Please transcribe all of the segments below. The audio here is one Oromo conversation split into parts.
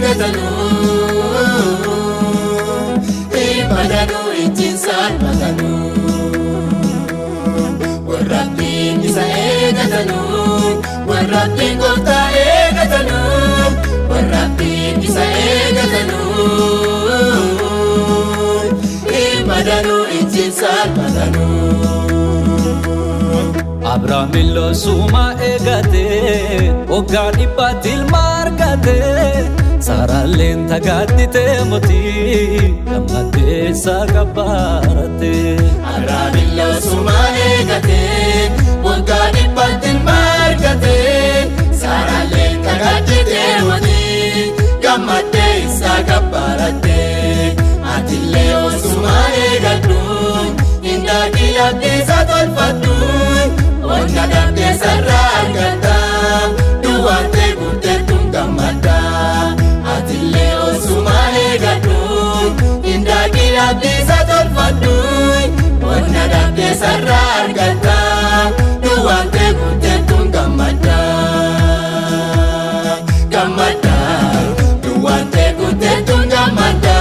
eeggatanuu hin badanuu ittiin saalfatanuu. Warra abdiin isa eeggatanuu warra abdiin gooftaa eeggatanuu warra abdiin isa eeggatanuu hin badanuu ittiin saalfatanuu. Abrahaam loosuma eegate waggaa dhibbaatti ilma argate Saaraalleen tagaaddite mootii gammaddee isa gabbaarate. Abrahaam loosuma eegate waggaa dhibbaatti ilma argate Saaraalleen tagaaddite mootii gammaddee isa gabbaarate. Atillee osuma eegadhu hindaaqii labdeessa tolfadhu onna dhabdeessa irraa argatta duwwaatee guuteetuun gammadda. Atillee osuma eegadhu hindaaqii labdeessa tolfadhu onna dhabdeessa irraa argatta duwwaatee guuteetuun gammadda. Gammadda duwwaatee guuteetuun gammadda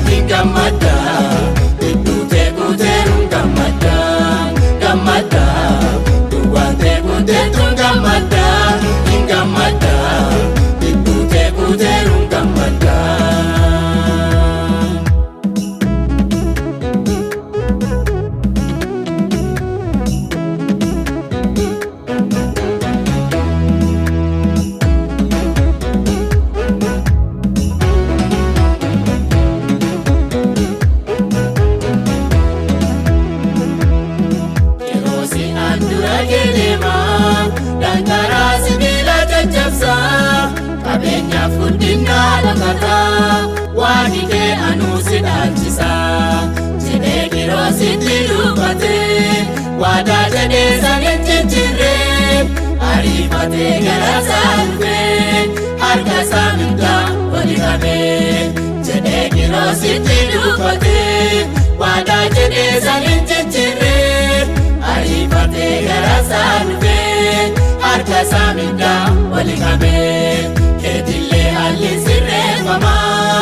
hin gammadda hidduutee guuteeruun gammadda gammadda duwwaatee guuteetuun gammadda hin gammadda hidduutee guuteeruun gammadda. Yeroo si'aan dura kee deemaa danqaraa sibiila caccabsaa qabeenyaaf guddinaa dhokataa waaqni kee anuu si dhaalchisaa jedhee Qiroositti dubbatee waadaa jedhee san hin jijjiirree ariifatee gara isaa dhufee harka isaa mirgaa oli qabee jedhee Qiroositti dubbatee waadaa jedhee san hin jijjiirree ariifatee gara isaa dhufee harka isaa mirgaa oli qabee keetillee haalli sirreeffamaa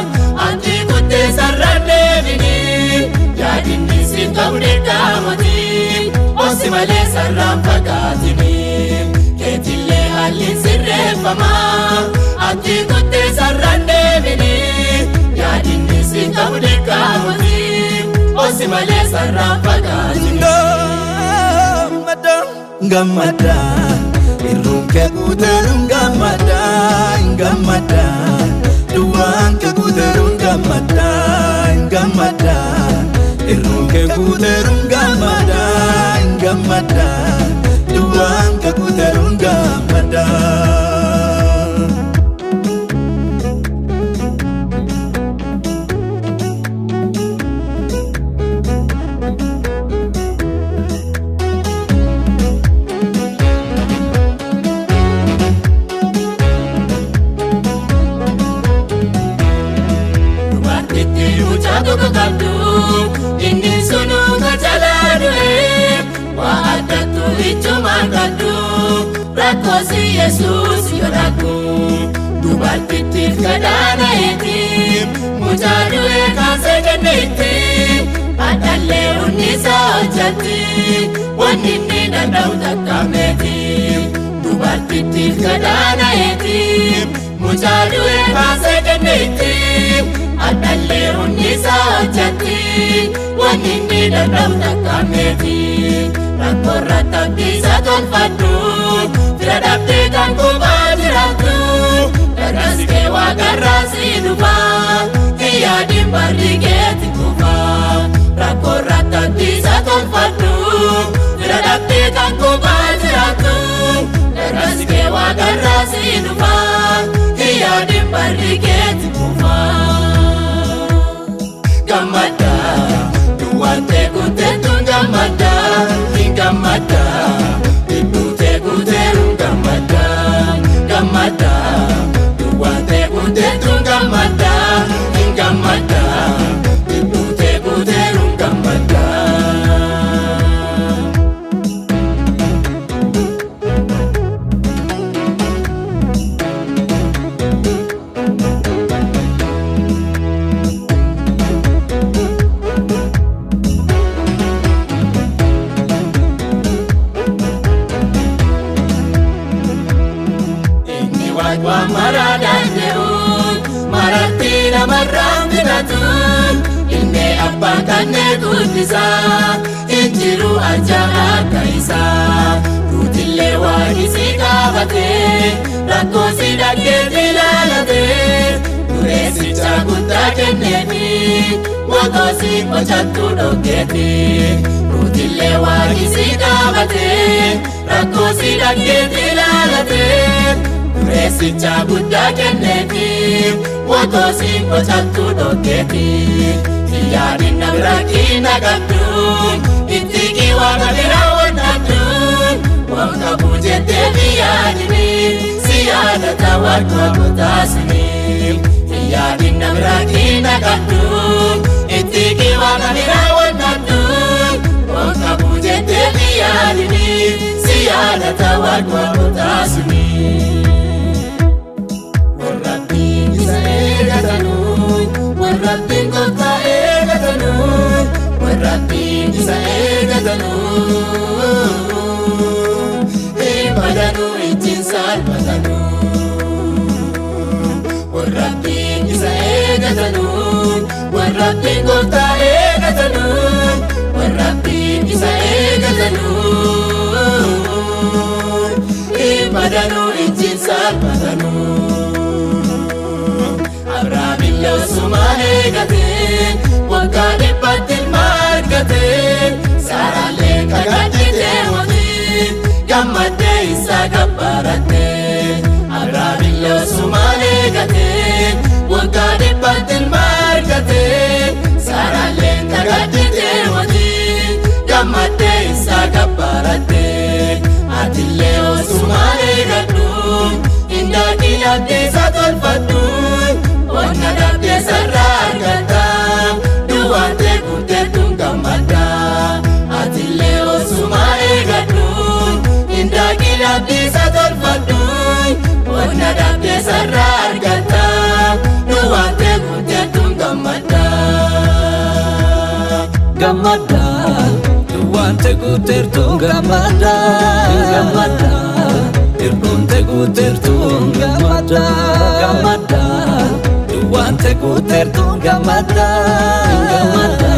ati kuttee sararaan deebinii yaadinni siif qabu dirqamatii obsi malee sararaan fagaatinii keetillee haalli sirreeffamaa ati kuttee sararaan deebinii yaadinni siif qabu dirqamatii obsi malee sararaan fagaatinii. Gammada gammada irruun kee guuteeruun gammada gammada duwwaan kee guuteeruun gammada gammada irruun kee guuteeruun gammada gammada duwwaan kee guuteeruun gammada. Dubartiitti mucaa tokko qabdu inni sunuu kajalaa du'e waa addattu ichumaan qabdu rakkoosi Yesuus yoo dhaggu dubartittiif gadaana eeti mucaa du'e kaasee kenneetti addallee hunni isaa hojjatti wanni inni danda'u takkameeti dubartittiif gadaana eeti mucaa du'e kaasee kenneetti addallee hunni isaa hojjatti wanni inni danda'u takkameeti rakkoorra tabbiisa tolfadhu fira dhabdee kan kophaa jiraattu dargas kee waaqarraa si dhufa hiyyaadin barri keetti kufa rakkoorra tabbiisa tolfadhu fira dhabdee kan kophaa jiraattu dargas kee waaqarraa si dhufa hiyyaadin barri keetti kufa. Gammadda duwwaatee guuteetuun gammadda hin gammadda hidduutee guuteeruun gammadda gammadda duwwaatee guuteetuun gammadda hin gammadda hidduutee guuteeruun gammadda. Waan maraa danda'uun maratti namarraan fidatuun ilmee abbaan kanneen guddisaa injiru arjaa akka isaa. Ruutillee waaqisii qaabatee rakkoo si dhaggeetti ilaalatee dureessicha guddaa kenneefi waaqoosi qocattuu dhoggeeti. Ruutillee waaqisii qaabatee rakkoo si dhaggeetti ilaalatee dureessicha guddaa kenneefi waaqoosi qocattuu dhoggeeti. Yaadin na rakkina qabdu itti waaqa bira wannaddu waan qabu jettee yaadini si yaadata waaqa kutaasini. Yaadin na rakkina qabdu itti waaqa bira wannaddu waan qabu jettee yaadini si yaadata waaqa kutaasini. Warraabbiin isa eeggatanuu, warraabbiin gooftaa eeggatanuu, warraabbiin isa eeggatanuu. Hin badanuu, ittiin salphatanuu. Warraabbiin isa eeggatanuu, warraabbiin gooftaa eeggatanuu, warraabbiin isa eeggatanuu. Hin badanuu, ittiin salphatanuu. Abrahaamillee osuma eegatee waggaa 100tti ilma argatee, Saaraallee kagadditee mootii gammaddee isaa gabbarattee. Abrahaamillee osuma eegatee waggaa 100tti ilma argatee, Saaraallee kagadditee mootii gammaddee isaa gabbarattee. Atillee osuma eegadhu, indaaqii abdiisa tolfadhu, onna dhabdee sarara argatta, duwwaatee guuteetuun gammadda. Atillee osuma eegadhu, indaaqii abdiisa tolfadhu, onna dhabdee sarara argatta, duwwaatee guuteetuun gammadda. Gammadda, duwwaan guuteertu gammadda, gammadda, hir'uun guuteertu gammadda, gammadda, duwwaan guuteertu gammadda, gammadda,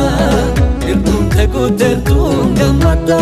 hir'uun guuteertu gammadda.